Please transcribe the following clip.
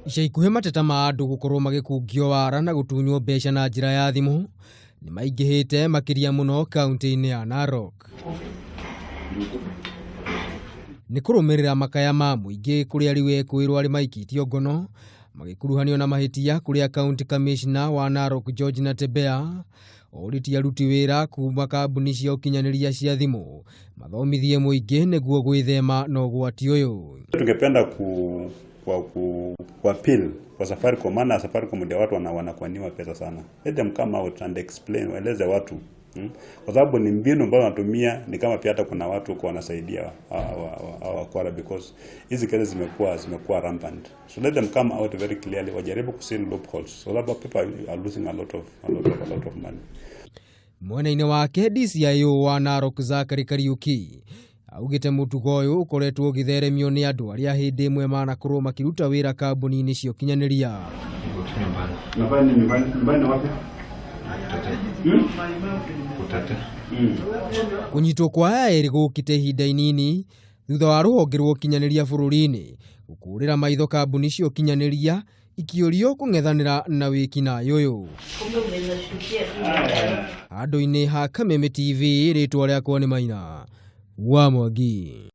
Ica ikuhĩ mateta ma andũ gũkorwo magĩkungio wara na gũtunywo mbeca na njĩra ya thimũ nĩ maingĩhĩte makĩria mũno kaunti-inĩ ya Narok. Nĩ kũrũmĩrĩra makaya ma mũingĩ kũrĩa rĩu ekũĩrwo arĩ maikĩtio ngono magĩkuruhanio na mahĩtia kũrĩa County Commissioner wa Narok George Natembeya orĩtie aruti wĩra kuma kambuni cia ũkinyanĩria cia thimũ mathomithie mũingĩ nĩguo gwĩthema na ũgwati ũyũ. Tungependa ku kwa ku, ku appeal kwa Safaricom, maana Safaricom ndio watu wanakwaniwa pesa sana. Let them come out and explain, waeleze watu Kwa sababu ni mbinu ambayo wanatumia, ni kama pia hata kuna watu huko wanasaidia hawa wakora because hizi kesi zimekuwa rampant. So let them come out very clearly, wajaribu kusil loopholes so that people are losing a lot of money. Mwena-inĩ wake DCIO wa Narok Zachary Kariuki augĩte mũtugo ũyũ ũkoretwo ũgĩtheremio nĩ andũ arĩa hĩndĩ ĩmwe manakorwo makĩruta wĩra kambuni-inĩ cia ũkinyanĩria. Nyumbani, nyumbani, nyumbani wapi? Kũnyitwo kwa aya erĩ gũkĩte ihinda inini thutha wa rũhonge rwa ũkinyanĩria bũrũri-inĩ gũkũrĩra maitho kambuni cia ũkinyanĩria ikĩũrio kũng'ethanĩra na wĩkinaĩ ũyũ. Handũ-inĩ ha Kameme TV, rĩtwa rĩakwa nĩ Maina wa Mwangi.